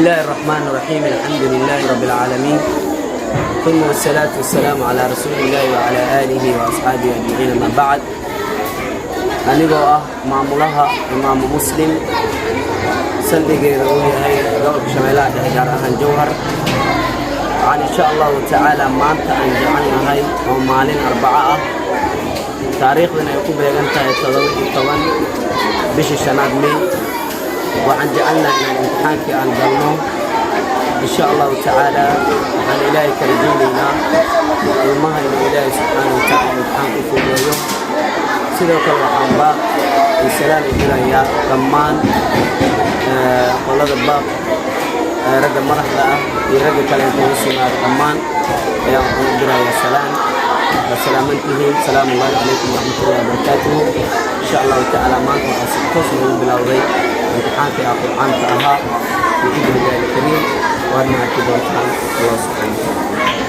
الله الرحمن الرحيم، الحمد لله رب العالمين، ثم والصلاة والسلام على رسول الله وعلى آله وأصحابه أجمعين، أما بعد. Anigoo ah maamulaha Imaamu Muslim, saldhigeeda uu yahay gobolka Shabeellaha Dhexe, gaar ahaan Jowhar, waxaan insha Allahu tacaala maanta aan jecelnahay oo maalin Arbaco ah, taariikhdan ay ku beegan tahay 17 bisha shanaad Mey, waxaan jecelnahay inaan imtixaankii aan galno insha Allahu tacaala. Waxaan Ilaahay ka rajaynaynaa ilmaha inuu Ilaahay subxaana wa tacaala imtixaanka u fududeeyo. Sidoo kale waxaan baaq iyo salaan u dirayaa dhammaan qolada baaq, ragga madaxda ah iyo ragga kale inta hoos yimaada. Dhammaan ayaan waxaan u dirayaa salaan. Waa salaaman tihiin. Salaamu ullahi calaykum waraxmatullahi wabarakaatuhu. Insha Allahu tacaala maanta waxaa si toos noogu bilowday imtixaankii ah Qur'aanka ahaa biidni Illahi alkariim. Waadna arki doontaan Allah subxaana wa tacaala.